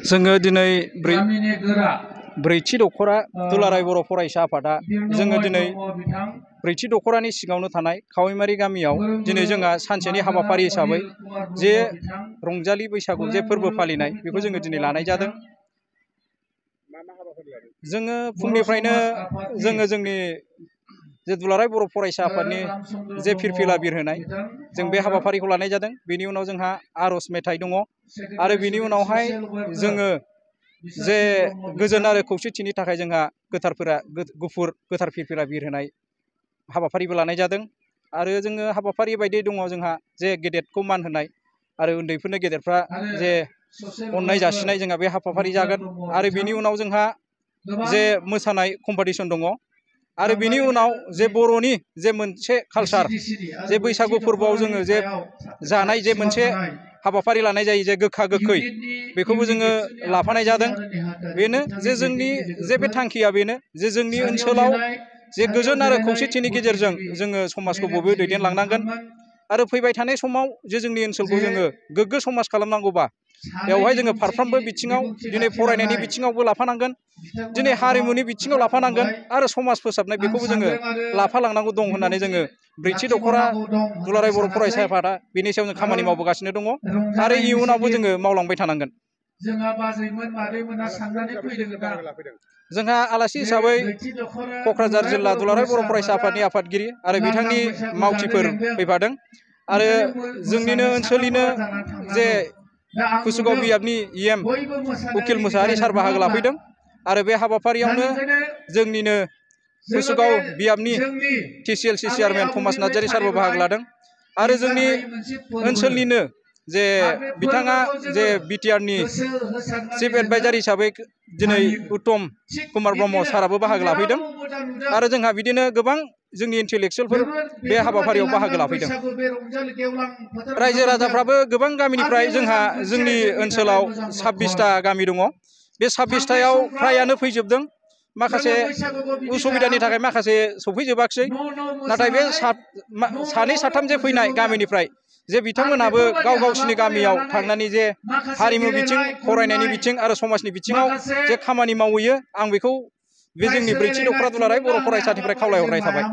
जोङो दिनै ब्रैथि दख'रा दुलाराय बर' फरायसा आफादा जोङो दिनै ब्रैथि दख'रानि सिङावनो थानाय खावैमारि गामियाव दिनै जोंहा सानसेनि हाबाफारि हिसाबै जे रंजालि बैसागु जे फोरबो फालिनाय बेखौ जोङो दिनै लानाय जादों। जोङो फुंनिफ्रायनो जोंनि जे दुलाराय बर' फरायसा आफादनि जे फिरफिला बिरहोनाय जों बे हाबाफारिखौ लानाय जादों। बेनि उनाव जोंहा आर'ज मेथाइ दङ आरो बेनि उनावहाय जोङो जे गोजोन आरो खौसेथिनि थाखाय जोंहा गुफुर गोथार फिरफिला बिरहोनाय हाबाफारिबो लानाय जादों। आरो जोङो हाबाफारि बायदि दङ जोंहा जे गेदेरखौ मान होनाय आरो उन्दैफोरनो गेदेरफ्रा जे अननाय जासिनाय जोंहा बे हाबाफारि जागोन। आरो बेनि उनाव जोंहा जे मोसानाय कम्पिटिसन दङ आरो बेनि उनाव जे बर'नि जे मोनसे कालचार जे बैसागु फोरबोआव जोङो जे जानाय जे मोनसे हाबाफारि लानाय जायो जे गोखा गोखै बेखौबो जोङो लाफानाय जादों। बेनो जे जोंनि जे बे थांखिया बेनो जे जोंनि ओनसोलाव जे गोजोन आरो खौसेथिनि गेजेरजों जोङो समाजखौ बयबो दैदेनलांनांगोन। आरो फैबाय थानाय समाव जे जोंनि ओनसोलखौ जोङो गोग्गो समाज खालामनांगौबा बेवहाय जोङो फारफ्रोमबो बिथिङाव दिनै फरायनायनि बिथिङावबो लाफानांगोन, दिनै हारिमुनि बिथिङाव लाफानांगोन आरो समाज फोसाबनाय बेखौबो जोङो लाफालांनांगौ दं होननानै जोङो ब्रैथि दख'रा दुलाराय बर' फरायसा आफादा बेनि सायाव जों खामानि मावबोगासिनो दङ आरो इयुनावबो जोङो मावलांबाय थानांगोन। जोंहा आलासि हिसाबै क'क्राझार जिल्ला दुलाराय बर' फरायसा आफादनि आफादगिरि आरो बिथांनि मावथिफोर फैफादों आरो जोंनिनो ओनसोलनिनो जे कुसुगाव बियाबनि EM उकिल मुसाहारि सार बाहागो लाफैदों। आरो बे हाबाफारियावनो जोंनिनो कुसुगाव बियाबनि TCLC चेयारमेन थमास नार्जारि सारबो बाहागो लादों। आरो जोंनि ओनसोलनिनो जे बिथाङा जे BTRनि चिफ एडभाइजार हिसाबै दिनै उत्तम कुमार ब्रह्म साराबो बाहागो लाफैदों। आरो जोंहा बिदिनो गोबां जोंनि इन्टेलेक्सुयेलफोर बे हाबाफारियाव बाहागो लाफैदों। रायजो राजाफ्राबो गोबां गामिनिफ्राय जोंहा जोंनि ओनसोलाव 26टा गामि दङ। बे 26टायाव फ्रायानो फैजोबदों। माखासे उसुबिदानि थाखाय माखासे सफैजोबाखिसै। नाथाय बे सानै साथाम जे फैनाय गामिनिफ्राय जे बिथांमोनहाबो गावसिनि गामियाव थांनानै जे हारिमु बिथिं, फरायनायनि बिथिं आरो समाजनि बिथिङाव जे खामानि मावहैयो, आं बेखौ बे जोंनि ब्रैथि दख'रा दुलाराय बर' फरायसानिफ्राय खावलायहरनाय थाबाय।